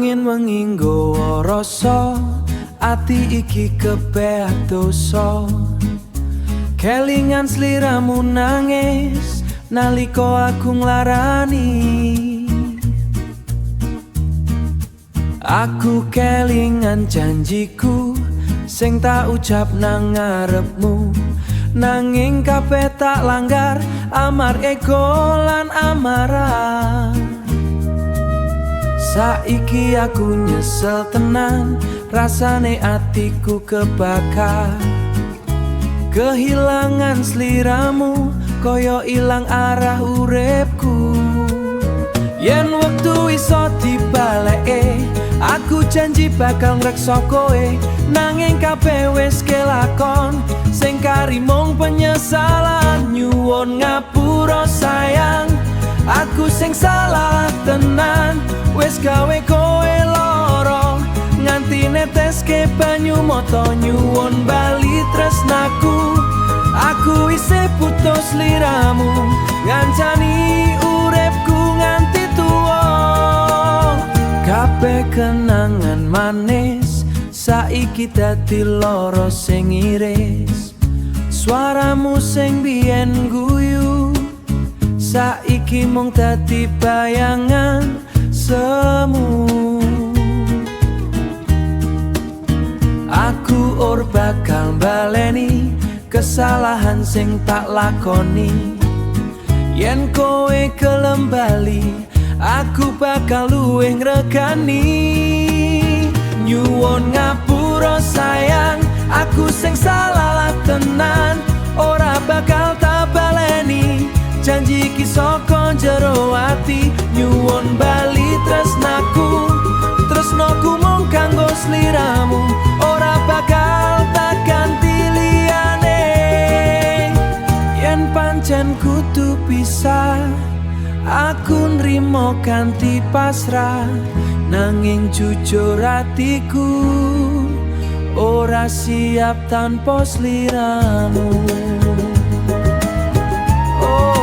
Angin wengi nggawa rasa, ati iki kebeak dosa. Kelingan sliramu nangis nalika aku nglarani. Aku kelingan janjiku sing tak ucap nang ngarepmu, nanging kabeh tak langgar amar ego lan amarah. Saiki aku nyesel tenan, rasane atiku kebakar. Kehilangan sliramu koyo ilang arah uripku. Yen wektu iso dibaleke, aku janji bakal ngrekso kowe. Nanging kabeh wis kelakon, sing kari mung penyesalan. Nyuwun ngapura sayang, aku sing salah tenan. Wis gawe kowe lara nganti neteske banyu mata. Nyuwun bali tresnaku, aku isih butuh sliramu, ngancani uripku nganti tuwa. Kabeh kenangan manis saiki dadi lara sing iris. Suaramu sing biyen guyu saiki mung dadi bayangan semu. Aku ora bakal baleni kesalahan sing tak lakoni. Yen kowe gelem bali, aku bakal luwih ngregani. Nyuwun ngapura sayang, aku sing salah tenan. Ora bakal tak baleni janji iki saka jero ati. Nyuwun bali tresnaku, tresnaku mung kanggo sliramu, ora bakal tak ganti liyane. Yen pancen kudu pisah, aku nrimo kanthi pasrah. Nanging jujur atiku ora siap tanpa sliramu. Oh.